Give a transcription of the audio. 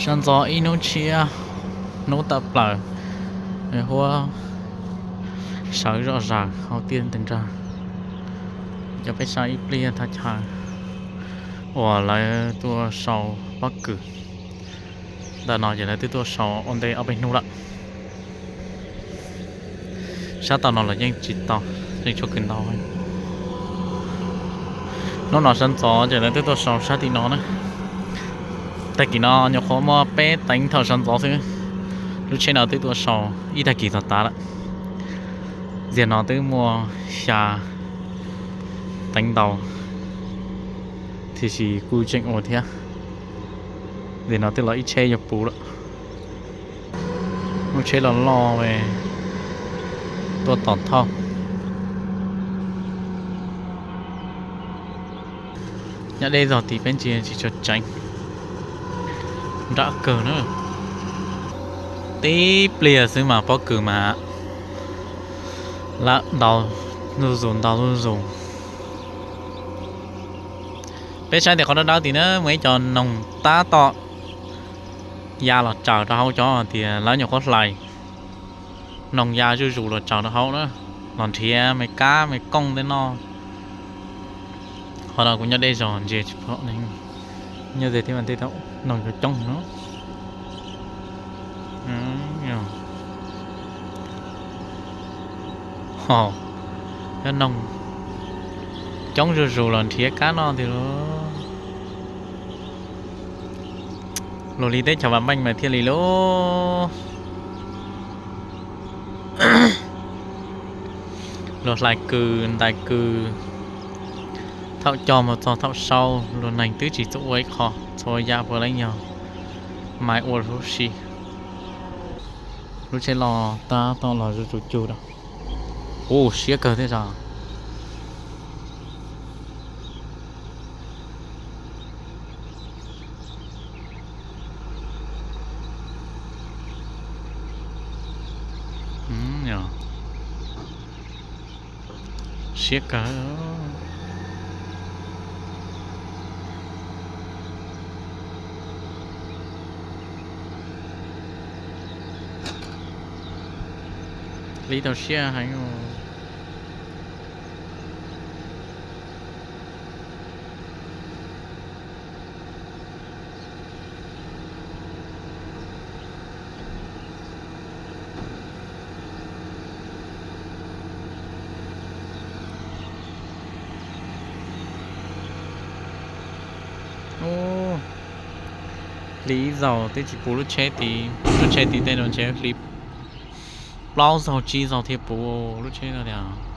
Sawv ntxov ib hnub tshiab, hnub tawm plaws, huab sawv zom zaws hauv tiaj ntees nrag. Coj peb saib ib pliag thaj chaw uas lawv tuaj sau pob kws. Ntawm no ces lawv twb tuaj sau ua ntej ob peb hnub lawm. Sab tom no los yeej tsis tau, yeej tshuav kws ntau. Hnub no sawv ntxov ces lawv twb tuaj sau sab tim no na. Tag kis no nyuam qhuav muaj peb teev thaum sawv ntxov xwb. Lub tsheb no twb tuaj sau ib tag kis tom tav lawm. Ntxiag no twb muaj xya teev ntau, tiam sis kuj tseem ua thiab. Ntxiag no twb los ib tsheb yuav puv lawm. Lub tsheb loj loj tuaj tom thauj. Nyob deb zog tid peb ntsia tsis tshua tseev, nram kawg na. Tib pliag xwb mas pob kws mas lawm ntau zuj zus ntau zuj zus. Peb saib tias qhov dawb dawb tid na muaj ib co noog tab tom ya los tsaws rau hauv, cov tias lawv nyuam qhuav hlais noog ya zuj zus los tsaws rau hauv na, los nrhiav me kab me kooj tej no. Qhov no kuv nyob deb zog ntsia tsis pom, nyob ze thiab mas tej thaum noog coob coob no. Ho, cov noog coob zuj zus los nrhiav kab noj tiag lauj. Luag li teb chaws vam meej mas thiaj li lauj. Luag hlais kws ntais kws, thaum cog mus txog thaum sau luag neeg twb tsis txawj ua ib qho, txhua yam puav leej yog maiv ua huv si. Lub tsheb los tab tom los zuj zus cug rau. Ua siab kawg thiab zog. Siab kawg. Hliv tau siab heev. Ub, hliv ib zaug twb tsis puv lub tsheb tid, lub tsheb tid tej no ntshe hliv plaub zaug tsib zaug thiaj puv lub tsheb no tiag.